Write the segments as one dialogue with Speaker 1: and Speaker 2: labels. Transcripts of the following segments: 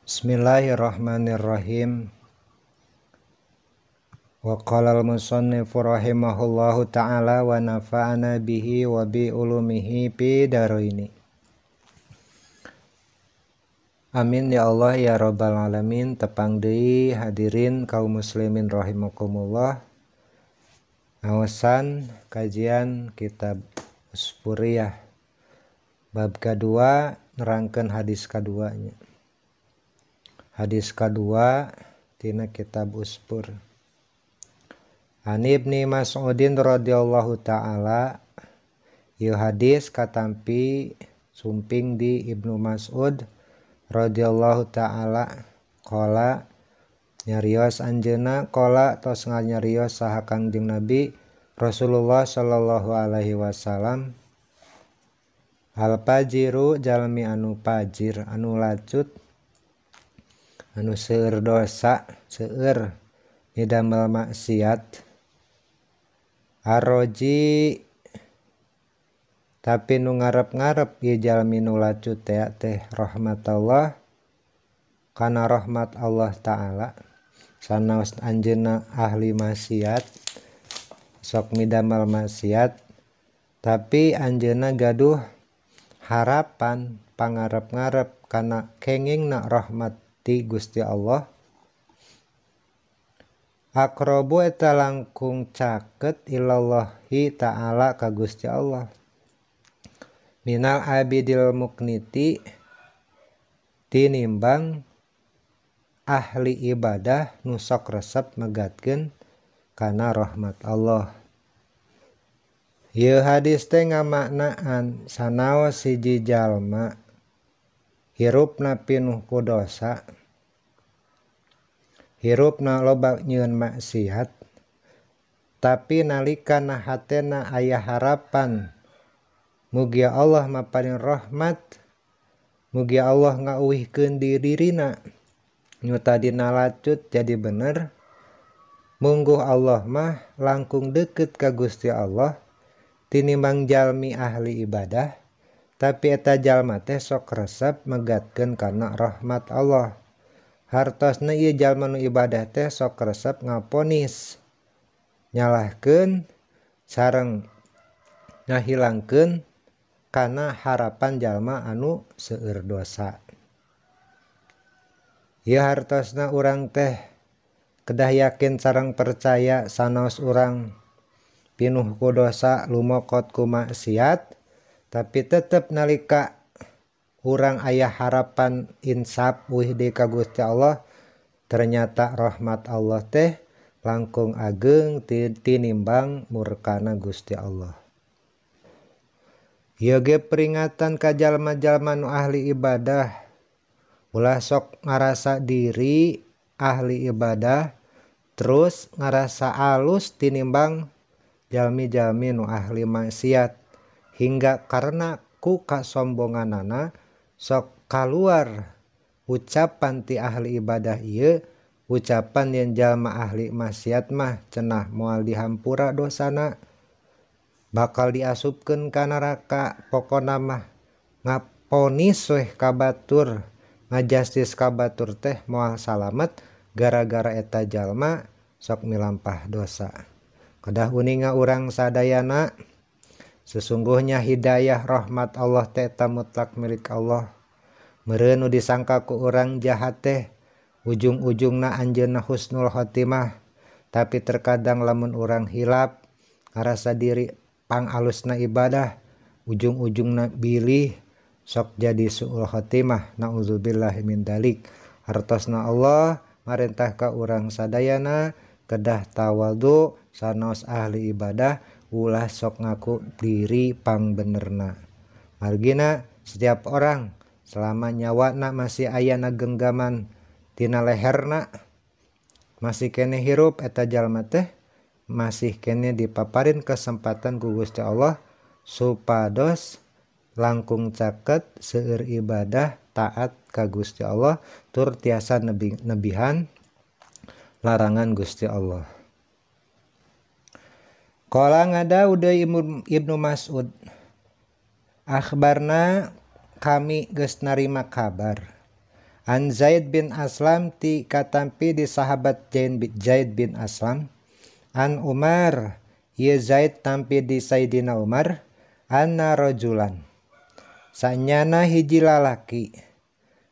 Speaker 1: Bismillahirrahmanirrahim. Wa qala al-musannifu rahimahullahu ta'ala wa nafa'ana bihi wa bi ulumihi fi daraini. Amin ya Allah ya rabbal alamin. Tepang deui hadirin kaum muslimin rahimakumullah. Ngaosan kajian kitab Uspuriyah bab kedua nerangkeun hadis kaduanya. Hadis kedua tina kitab Uspur. An Ibni Mas'udin radhiyallahu ta'ala, ieu hadis katampi sumping di Ibnu Mas'ud radhiyallahu ta'ala, qala nyarios anjeunna, qala tos nganyarios saha Kangjeng Nabi Rasulullah sallallahu alaihi wasallam, al fajiru jalmi anu fajir anu lacut anu seueur dosa seueur nidamel maksiat, arroji tapi nu ngarep-ngarep ieu jalmi nu lacut teh rahmatallah kana rahmat Allah ta'ala. Sanaos anjeunna ahli maksiat sok midamel maksiat tapi anjeunna gaduh harapan pangarep-ngarep kana kengingna rahmat ti Gusti Allah. Akrobu eta langkung caket ilallahi ta'ala ka Gusti Allah minal abidil mukniti tinimbang ahli ibadah nu sok resep megatkeun kana rahmat Allah. Ieu hadis teh ngamaknaan sanaos hiji jalma hirupna pinuh ku dosa, hirupna loba nyieun maksiat, tapi nalika na hatena aya harapan mugia Allah maparin rahmat, mugia Allah ngauwihkeun di dirina nu tadina lacut jadi bener, mungguh Allah mah langkung deukeut ka Gusti Allah tinimbang jalmi ahli ibadah tapi eta jalma teh sok resep megatkeun kana rahmat Allah. Hartosna ieu jalma nu ibadah teh sok resep ngaponis, nyalahkeun sareng ngahilangkeun kana harapan jalma anu seueur dosa. Ieu hartosna urang teh kedah yakin sareng percaya sanaos urang pinuh ku dosa lumokot ku maksiat, tapi tetep nalika urang aya harapan insaf wih deui ka Gusti Allah, ternyata rahmat Allah teh langkung ageng tinimbang murkana Gusti Allah. Ieu ge peringatan ka jalma-jalma nu ahli ibadah, ulah sok ngarasa diri ahli ibadah terus ngarasa alus tinimbang jalmi-jalmi nu ahli maksiat, hingga karena ku kasombonganana sok kaluar ucapan ti ahli ibadah ieu, ucapan yen jalma ahli maksiat mah cenah moal dihampura dosana, bakal diasupkeun ka neraka, pokona mah ngaponis weh ka batur, ngajastis ka batur teh moal salamet gara-gara eta jalma sok milampah dosa. Kedah uninga urang sadayana, sesungguhnya hidayah rahmat Allah teh eta mutlak milik Allah. Meureun nu disangka ku urang jahat teh ujung-ujungna anjeunna husnul khotimah, tapi terkadang lamun urang hilap ngarasa diri pangalusna ibadah, ujung-ujungna bilih sok jadi suul khotimah, naudzubillahi min dalik. Hartosna Allah marentah ka urang sadayana kedah tawadhu sanaos ahli ibadah, ulah sok ngaku diri pangbenerna. Margina setiap orang selama nyawana masih ayana genggaman tina leherna masih kene hirup eta jalma teh masih kene dipaparin kesempatan ku Gusti Allah supados langkung caket seueur ibadah taat ka Gusti Allah tur tiasa nebihan larangan Gusti Allah. Qala ngada udah Ibnu Mas'ud, akhbarna kami geus narima kabar An Zaid bin Aslam ti katampi di sahabat Zaid bin Aslam. An Umar ieu Zaid tampi di Sayyidina Umar anna rajulan sanyana hiji lalaki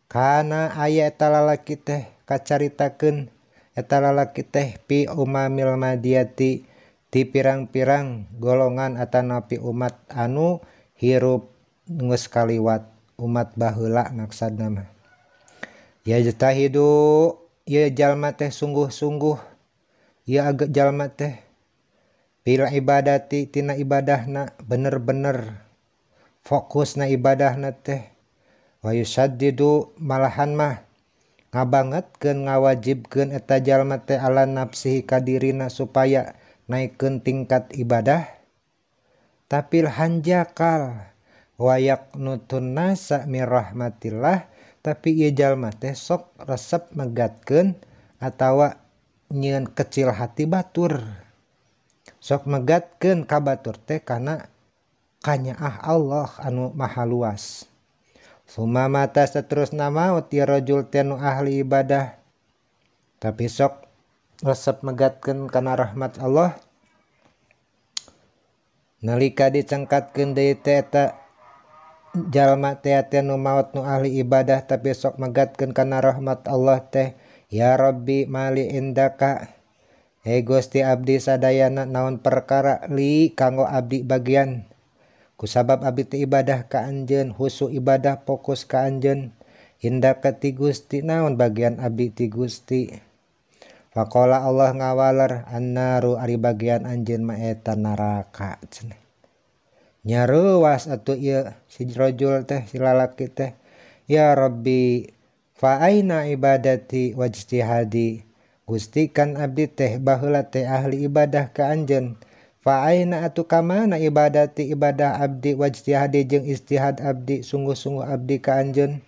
Speaker 1: kana aya eta lalaki teh kacaritakeun eta lalaki teh pi umamil madiyati ti pirang-pirang golongan atanapi umat anu hirup geus kaliwat umat baheula maksudna mah. Yajtahidu ieu jalma teh sungguh-sungguh ieu agak jalma teh pil ibadati tina ibadahna bener-bener fokusna ibadahna teh wa yusaddidu malahan mah ngabangetkeun ngawajibkeun eta jalma teh ala nafsihi ka dirina supaya naikkeun tingkat ibadah tapi hanjakal wa yaqnutun nasa mir rahmatillah tapi ieu jalma teh sok resep megatkeun atawa nyieun kecil hati batur sok megatkeun ka batur teh kana kanyaah Allah anu maha luas. Summa mata seterusna maut ieu rajul teh nu ahli ibadah tapi sok resep megatkeun kana rahmat Allah nalika dicengkatkeun deui teh eta jalma teh nu maot nu ahli ibadah tapi sok megatkeun kana rahmat Allah teh ya Rabbi mali indaka he Gusti abdi sadayana naon perkara li kanggo abdi bagian kusabab abdi teh ibadah ka anjeun husu ibadah fokus ka anjeun indaka ti Gusti naon bagian abdi ti Gusti. Faqala Allah ngawaler annaru ari bagian anjeun mah eta neraka cenah. Nyaruwas atuh ieu si rajul teh si lalaki teh ya Rabbi fa aina ibadati wajtihadi Gusti kan abdi teh baheula teh ahli ibadah ka anjeun fa aina atuh ka mana ibadati ibadah abdi wajtihadi jeung ijtihad abdi sungguh-sungguh abdi ka anjeun.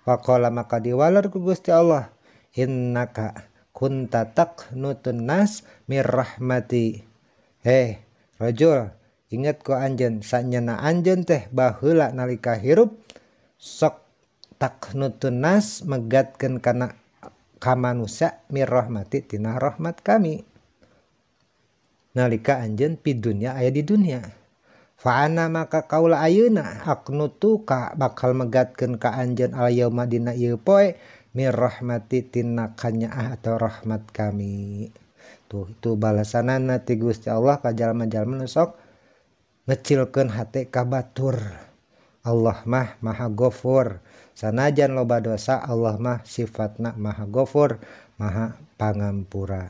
Speaker 1: Faqala maka diwaler ku Gusti Allah innaka kunta taqnutun nas mir rahmati. Heh rajul ingat ku anjeun sanyana anjeun teh baheula nalika hirup sok taqnutun nas megatkeun kana ka manusia mir rahmati tina rahmat kami nalika anjeun pi dunya aya di dunya. Fa ana maka kaula ayeuna aqnutuka bakal megatkeun ka anjeun al yauma dina ieu poe mir rahmati tina kanyaah atau rahmat kami. Tuh itu balasanana ti Gusti Allah ka jalma-jalma nu sok ngecilkeun hate ka batur. Allah mah maha gofur. Sanajan loba dosa Allah mah sifatna maha gofur, maha pangampura.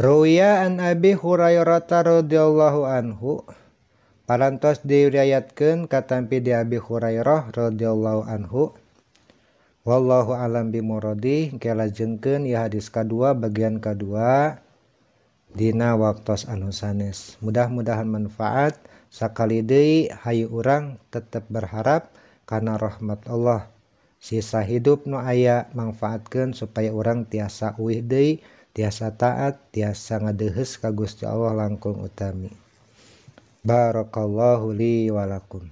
Speaker 1: Ruwiya an Abi Hurairah radhiyallahu anhu parantos diriwayatkeun katampi di Abi Hurairah radhiyallahu anhu wallahu alam bimuradi kelajengkeun ieu hadis kadua bagian kadua dina waktos anu sanes. Mudah-mudahan manfaat. Sakali deui hayu urang tetep berharap kana rahmat Allah. Sisa hidup nu aya mangfaatkeun supaya urang tiasa uih deui, tiasa taat, tiasa ngadeuheus ka Gusti Allah langkung utami. Barakallahu li wa lakum.